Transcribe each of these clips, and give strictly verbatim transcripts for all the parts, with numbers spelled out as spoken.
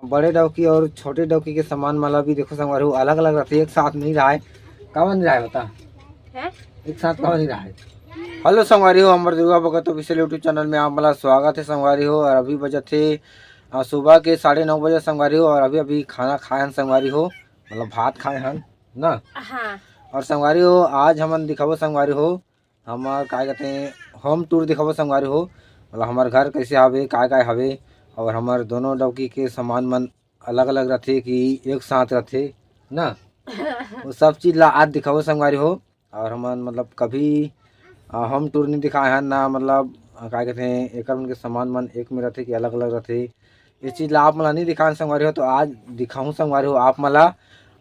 बड़े डौकी और छोटे डौकी के सामान मन ला भी देखो संगवारी हो, अलग-अलग रथे, एक साथ नहीं रहे। काबर नहीं रहे बता? हैं? एक साथ काबर नहीं रहे? Hello संगवारी हो, हमर Durga Bhagat official YouTube channel में आप मन ला स्वागत है संगवारी हो। और अभी बजत हे, अ, सुबह के साढ़े नौ बजे संगवारी हो, और अभी, अभी खाना खाए हन संगवारी हो, मतलब भात खाए हन ना। हाँ। और संगवारी हो, आज हमन दिखाबो संगवारी हो, हमर काय कहते हैं, home tour दिखाबो संगवारी हो, मतलब हमर घर कैसे हवे, काय काय हवे, और हमर दोनों डौकी के सामान मन अलग-अलग रथे कि एक साथ रथे ना, वो सब चीज ला आज दिखाबो संगवारी हो। और हमन मतलब कभी, अ, home tour नहीं दिखाए हन ना, मतलब, अ, काय कहते हैं, एकर मन के सामान मन एक में रथे कि अलग-अलग रथे, ये चीज ला आप मन ला नहीं दिखान संगवारी हो, तो आज दिखाहूँ संगवारी हो आप मन ला।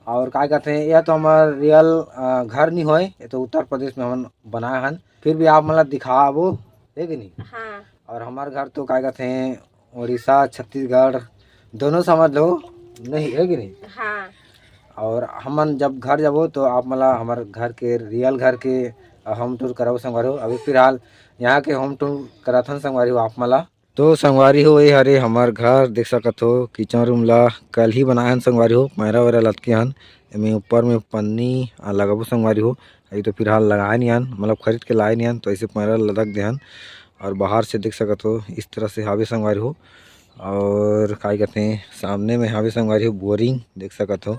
और काय कहते हैं, यह तो हमर real, अ, घर नहीं होय, ये तो उत्तर प्रदेश में हमन बनाए हन, फिर भी आप मन ला दिखाबो, है कि नहीं? हाँ। और हमर घर तो काय कहते हैं, उड़ीसा, छत्तीसगढ़, दोनों समझ लो, नहीं है कि नहीं? हाँ। और हमन जब घर जाबो तो आप मन ला हमर घर के, real घर के, अ, home tour कराबो संगवारी हो। अभी फिलहाल यहाँ के home tour कराथन संगवारी हो आप मन ला। तो संगवारी हो, ये हरे हमर घर, देख सकत हो kitchen room ला कल ही बनाए हन संगवारी हो, पैरा वैरा लटके हन, एमे ऊपर में पन्नी, आ, लगाबो संगवारी हो। अभी तो फिलहाल लगाए नहीं हन, मतलब खरीद के लाए नहीं हन, तो ऐसे पैरा लटक दे हन। और बाहर से देख सकत हो इस तरह से हावे संगवारी हो। और का कहते हैं, सामने में हावे संगवारी हो boring, देख सकत हो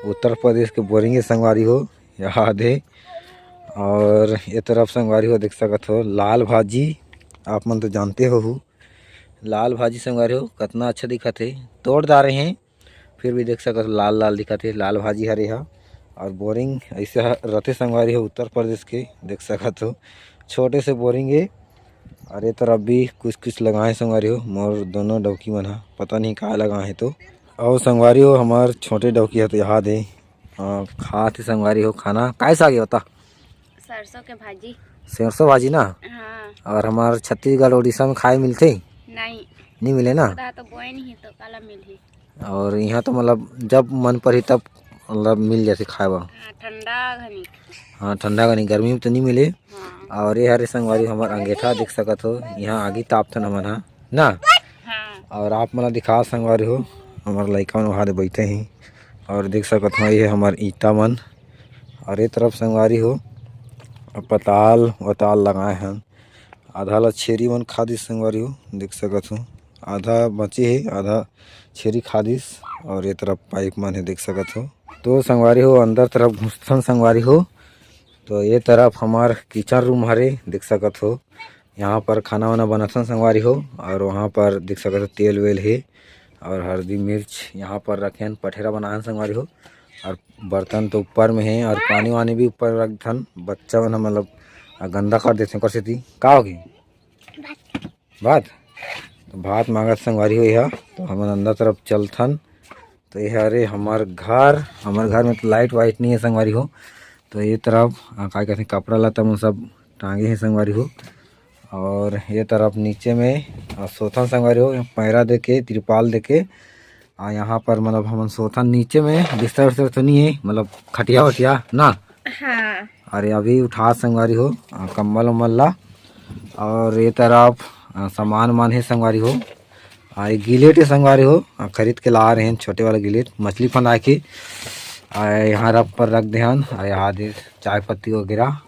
उत्तर प्रदेश के boring है संगवारी हो, याद है। और ये तरफ संगवारी हो देख सकत हो लाल भाजी, आप मन तो जानते हो, लाल भाजी संगवारी हो कतना अच्छा दिखत है, तोड़ डारे हैं, फिर भी देख सकत हो लाल लाल दिखत है, लाल भाजी हरे हा। और boring ऐसे ह-, रथे संगवारी हो उत्तर प्रदेश के, देख सकत हो छोटे से boring है। और ये तरफ भी कुछ कुछ लगाए संगवारी हो, मोर दोनों डौकी मन हा, पता नहीं का लगाए तो। और संगवारी हो हमर छोटे डौकी हा तो याद है, अ, खात हे संगवारी हो खाना, काय साग हे बता? सरसों के भाजी। सरसों भाजी ना? हाँ। और हमर छत्तीसगढ़ उड़ीसा में खाए मिलथे? नहीं। नहीं मिले ना? खुदा तो बोए नहीं तो काला मिलही। और यहाँ तो मतलब जब मन परही तब मतलब मिल जाथे खाए बर। हाँ, ठंडा घनी। हाँ, ठंडा घनी, गर्मी में तो नहीं मिले। हाँ। और ये हरे संगवारी हमर अंगेठा देख सकत हो, यहाँ आगी तापथन हमन हा ना। हाँ। और आप मन ला दिखा संगवारी हो, हमर लइका मन वहाँ दे बैठे हैं। और देख सकत हो ये हमर ईंटा मन। और ये तरफ संगवारी हो पताल वताल लगाए हन, आधा ला छेरी मन खा दिस संगवारी हो, देख सकत हो आधा बचे हे, आधा छेरी खा दिस। और ये तरफ पाइप मन हे, देख सकत हो। तो संगवारी हो अंदर तरफ घुसथन संगवारी हो। तो ये तरफ हमार kitchen room हरे, देख सकत हो। यहाँ पर खाना वाना बनाथन संगवारी हो। और वहाँ पर देख सकत हो तेल वेल हे और हल्दी मिर्च यहाँ पर रखेन, पठेरा बनाएन संगवारी हो। और बर्तन तो ऊपर में हे और पानी वानी भी ऊपर रखथन। बच्चा मन ह मतलब गंदा कर देथे ओकर सेती। का होगे? भात। तो भात मांगत संगवारी हो यहाँ, तो हमन अंदर तरफ चलथन। तो ये हरे हमर घर, हमर घर में तो लाइट वाइट नहीं है संगवारी हो। तो ये तरफ, आ, का कहते हैं, कपड़ा लत्ता मन सब टांगे हैं संगवारी हो। और ये तरफ नीचे में, आ, सोथन संगवारी हो, पैरा देके, तिरपाल देके, आ, यहाँ पर मतलब हमन सोथन नीचे में, बिस्तर उस्तर तो नहीं है, मतलब खटिया वटिया ना। हाँ। अरे अभी उठा संगवारी हो, आ, कम्बल उम्बल ला। और ये तरफ, आ, सामान वामान है संगवारी हो। आ, एक गिलेट है संगवारी हो, आ, खरीद के ला रहे हैं छोटे वाला गिलेट, मछली फंदा के। आ, यहाँ रख पर रख देहन, आ, यहाँ दे चाय पत्ती वगैरह।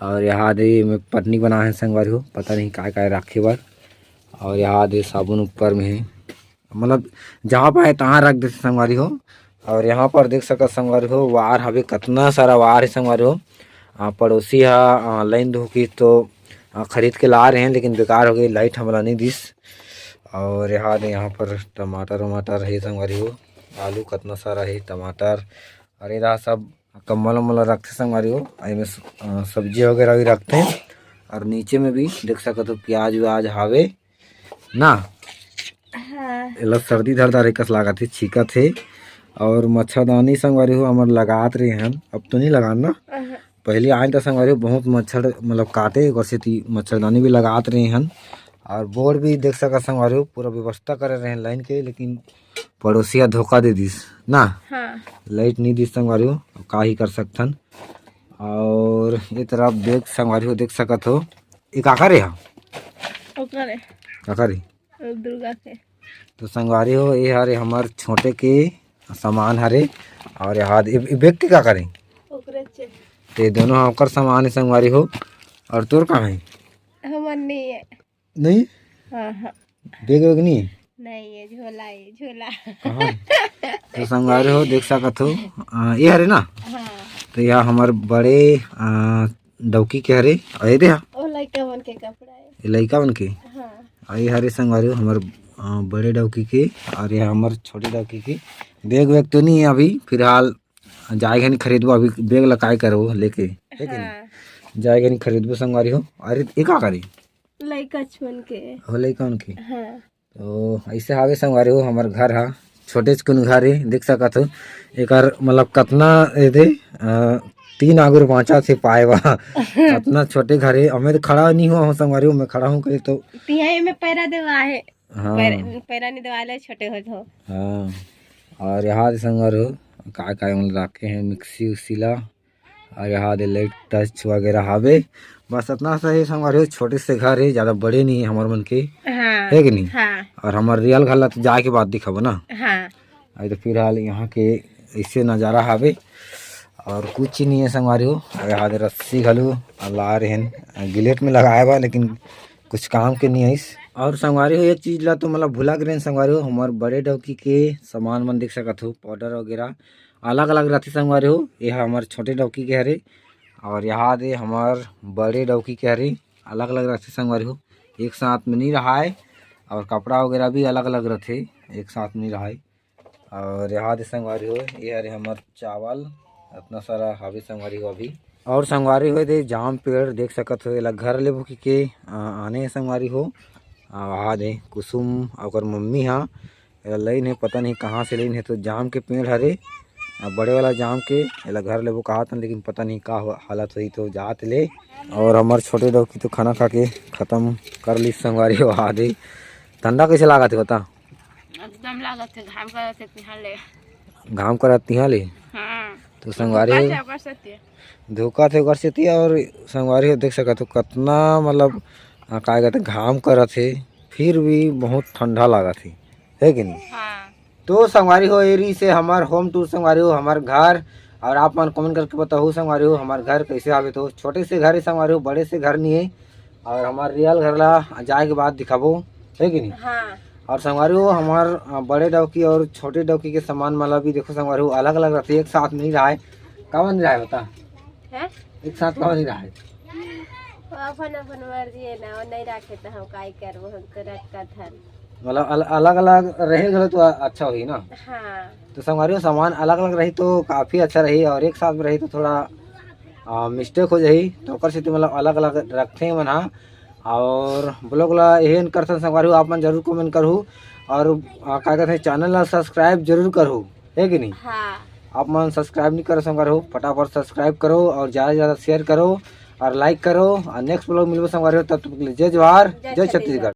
और यहाँ दे में पटनी बना है संगवारी हो, पता नहीं काय काय रखे बर। और यहाँ दे साबुन ऊपर में है, मतलब जहाँ पाए तहाँ रख देथे संगवारी हो। और यहाँ पर देख सकत संगवारी हो, वार हवे, कतना सारा वार है संगवारी हो। आ, पड़ोसी हा, आ, लाइन धोकी तो, आ, खरीद के ला रहे हैं, लेकिन बेकार हो गई, लाइट हमला नहीं दिस। और यहाँ दे, यहाँ पर टमाटर वमाटर है संगवारी हो, आलू कतना सारा है, टमाटर, और ये रहा सब कम्बल उम्बल रखते संगवारी हो, एमे स-, अ, सब्जी वगैरह भी रखते हैं। और नीचे में भी देख सकत हो प्याज व्याज हावे ना। हाँ। एला सर्दी धर डारे कस लागत हे, छींकत हे। और मच्छरदानी संगवारी हो हमर लगात रहे हन, अब तो नहीं लगान ना। अहं। पहले आए तो संगवारी हो बहुत मच्छर मतलब काटे, ओकर सेती मच्छरदानी भी लगात रहे हन। और बोर्ड भी देख सकत संगवारी हो पूरा व्यवस्था करे रहे लाइन के, लेकिन पड़ोसिया धोखा दे दिस ना। हाँ। लाइट नहीं दिस संगवारी हो, अब का ही कर सकथन। और ये तरफ देख संगवारी हो, देख सकत हो, ये काकर हे हा? ओकर हे। काकर हे? दुर्गा के। तो संगवारी हो, ये हरे हमर छोटे के सामान हरे। और यहाँ दे, ये, ये बैग के का करे? ओकरे चे। ते दोनों ह ओकर सामान है संगवारी हो। और तोर का है? हमर नहीं है। नहीं? हाँ, हाँ। बैग वैग नहीं है? नहीं, ये झोला है, झोला। कहाँ? तो संगवारी हो, देख सकत हो, आ, ये हरे ना? हाँ। तो यह हमर बड़े, आ, डौकी के हरे, और ये दे हा। ओ लइका मन के कपड़ा है। ये लइका मन के? हाँ। और ये हरे संगवारी हो, हमर, आ, बड़े डौकी के, और यह हमर छोटे डौकी के। बैग वैग तो नहीं है अभी, फिलहाल जाए घनी खरीदबो, अभी बैग ला काय करबो लेके, है कि नहीं? हाँ। जाए घनी खरीदबो संगवारी हो। अरे, ये का करे? लइका छुन के। हो, लइका मन के? हाँ। तो ऐसे हावे संगवारी हो, हमर घर हा छोटे चकुन घर है, देख सकत हो। एकर मतलब कतना, ये दे, अ, तीन आगुर बाँचा थे पाए बा। अतना छोटे घर है, हमें तो खड़ा नहीं हुआ हूँ संगवारी हो, मैं खड़ा हूँ कहीं तो। तिहाई में पैरा देवा है। हाँ। पैर-, पैरा नहीं देवाले, छोटे होत हो। हाँ। और यहाँ दे संगवारी हो, का का मन रखे हैं, मिक्सी उक्सी ला, और यहाँ दे लाइट टच वगैरह हावे। बस अतना सा ही संगवारी हो, छोटे से घर है, ज्यादा बड़े नहीं है हमर मन के, हाँ। है कि नहीं? हाँ। और हमर रियल घर ला तो जाए के बाद दिखाबो ना। हाँ। अभी तो फिलहाल यहाँ के ऐसे नजारा हावे, और कुछ ही नहीं है संगवारी हो। और यहाँ दे रस्सी घलो ला रहे हैं, गिलेट में लगाए बा, लेकिन कुछ काम के नहीं आइस। और संगवारी हो, एक चीज ला तो मतलब भुला गे रहेन संगवारी हो, हमर बड़े डौकी के सामान मन देख सकत हो, पाउडर वगैरह अलग अलग रथे संगवारी हो। ये हमर छोटे डौकी के हरे, और यहाँ दे हमर बड़े डौकी के हरे, अलग अलग रथे संगवारी हो, एक साथ में नहीं रहाय। और कपड़ा वगैरह भी अलग अलग रथे, एक साथ में नहीं रहाय। और यहाँ दे संगवारी हो, ये हरे हमर चावल, अतना सारा हावे संगवारी हो अभी। और संगवारी हो, दे जाम पेड़ देख सकत हो, एला घर लेबो कि के, आ, आने हे संगवारी हो। आ, वहाँ दे कुसुम ओकर मम्मी हा एला लेन हे, पता नहीं कहाँ से लेन हे। तो जाम के पेड़ हरे, आ, बड़े वाला जाम के, एला घर लेबो कहात हन, लेकिन पता नहीं का हो-, हालत होही, तो जात ले। और हमर छोटे डौकी तो खाना खा के खत्म कर ली संगवारी हो। आ दे ठंडा कैसे लागत हे बता? एकदम लागत हे, घाम करत हे तिहाँ ले। घाम करत तिहाँ ले? हाँ। तो संगवारी हो, धोखा थे ओकर सेती। धोखा थे ओकर सेती। और संगवारी हो, देख सकत हो कतना मतलब, आ, का कहते, घाम करत हे, फिर भी बहुत ठंडा लागत हे, है कि नहीं? हाँ। तो संगवारी हो, एरी से हमर होम टूर संगवारी हो, हमर घर। और आप मन कमेंट करके बताओ संगवारी हो, हमर घर कैसे आवे। तो छोटे से घर है संगवारी हो, बड़े से घर नहीं है। और हमर रियल घर ला जाए के बाद दिखाबो, है कि नहीं? हाँ। और संगवारी हो, हमर, अ, बड़े डौकी और छोटे डौकी के सामान मन ला भी देखो संगवारी हो, अलग अलग रथे, एक साथ में नहीं रहाय। काबर नहीं रहाय बता? हैं? एक साथ काबर नहीं रहाय? वो अपन अपन मर्जी है ना, वो नहीं रखे तो हम काई करबो, हम तो रखत हन। मतलब अल-, अलग अलग रहे घलो तो अ-, अच्छा होही ना। हाँ। तो संगवारी हो, सामान अलग अलग रही तो काफी अच्छा रही, और एक साथ में रही तो थोड़ा, आ, मिस्टेक हो जाही, तो ओकर सेती मतलब अलग अलग रखथे मन हा। और ब्लॉग ला यही end करथन संगवारी हो, आप मन जरूर कमेंट करहू, और, आ, का कहते हैं, चैनल ला सब्सक्राइब जरूर करहू, है कि नहीं? हाँ। आप मन सब्सक्राइब नहीं करो संगवारी हो, फटाफट सब्सक्राइब करो और ज़्यादा से ज़्यादा शेयर करो और लाइक करो। और नेक्स्ट ब्लॉग मिलबो संगवारी हो, तब तक के लिए जय जोहार, जय जय छत्तीसगढ़। छत्तीसगढ़।